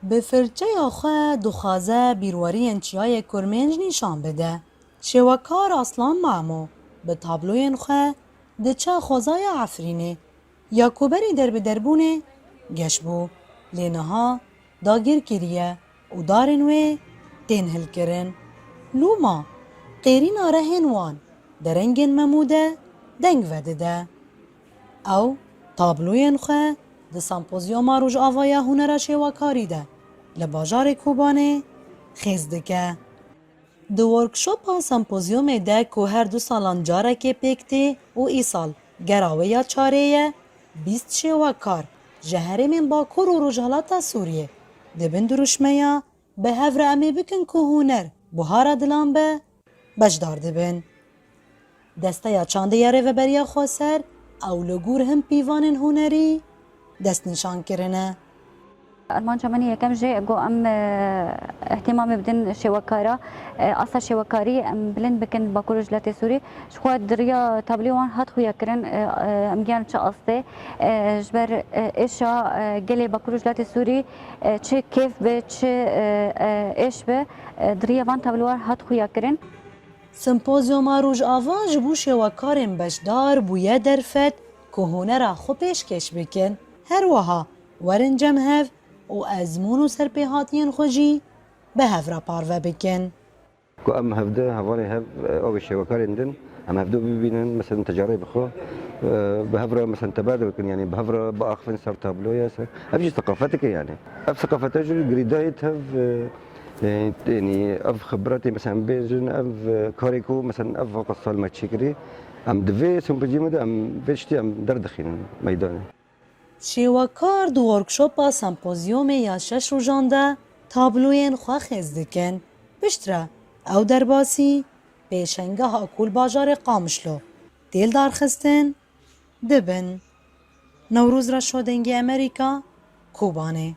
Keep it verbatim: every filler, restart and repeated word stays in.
Bi firçeya xwe dixwaze bîrweriyên Çiyayê Kurmênc nîşan bide. Şêwekar Aslan Mamo bi tabloyên xwe diçe xwezaya Efrînê ya ku berî derbiderbûnê geş bû, lê niha dagir kiriye û darên wê tên hilkirin. Lûma qêrîna rehên wan derengên Memû de deng vedide. Ew tabloyên xwe di Sempozyoma Rojavaya Hunera Şêwekarî de li bajarê Kobanê xêz dike. Di workshopa sempozyomê de ku her du salan carekê pêk tê û îsal gera wê ya çarê ye, bîst şêwekar ji herêmên Bakur û Rojhilata Sûriyê di bin dirûşmeya Bi hev re em ê bikin ku huner buhara dilan be, beşdar dibin. Desteya çandê ya Rêveberiya Xweser ew li gor hin pîvanên hunerî destnîşan kirine. Armanca min yê yekem jê got em, e, îhtîmamê bidin şêwekara, e, asta şêwekarî em bilind bikin Bakur û Rojhilatê Sûrî. Ji xwe di riya tablê wan hat xuya kirin, e, e, em giyan çi astê, e, ji ber, e, êşa, e, gelê Bakur û Rojhilatê Sûrî, e, çi kêf be, çi, e, e, êş be, e, di riya van tablê wan hat xuya kirin. Sempozyoma Rojava ji bo şêwekarên beşdar bûye derfet ku hunera xwe pêşkêş bikin. Her wiha werin cem hev û ezmûn û serpêhatiyên xwe jî bi hev re parve bikin. Ku em hevde hevalên hev, ew ê şêwekarên din, em hevde bibînin, mesela tecarê bi xwe, e, bi hev re, mesela tebadil bikin, yanî bi hev re biaxivin ser tabloya, ser, ev jî seqafetek e, yanî. Ev seqafete jî girêdayî tev, e, e, yanî ev xibretê, mesela em bêjin, ev, e, karê ku, mesela ev weka sal me çêkirî, em di vê sempozyumê de em vê tiştî em derdixînin meydanê. Şêwekar di workshopa sempozyomê ya şeş rojan de tabloyên xwe xêz dikin. Piştre ew derbasî pêşengeha ku li bajarê Qamişlo tê lidarxistin dibin. Newroz Reşo, Dengê Amerîka, Kobanê.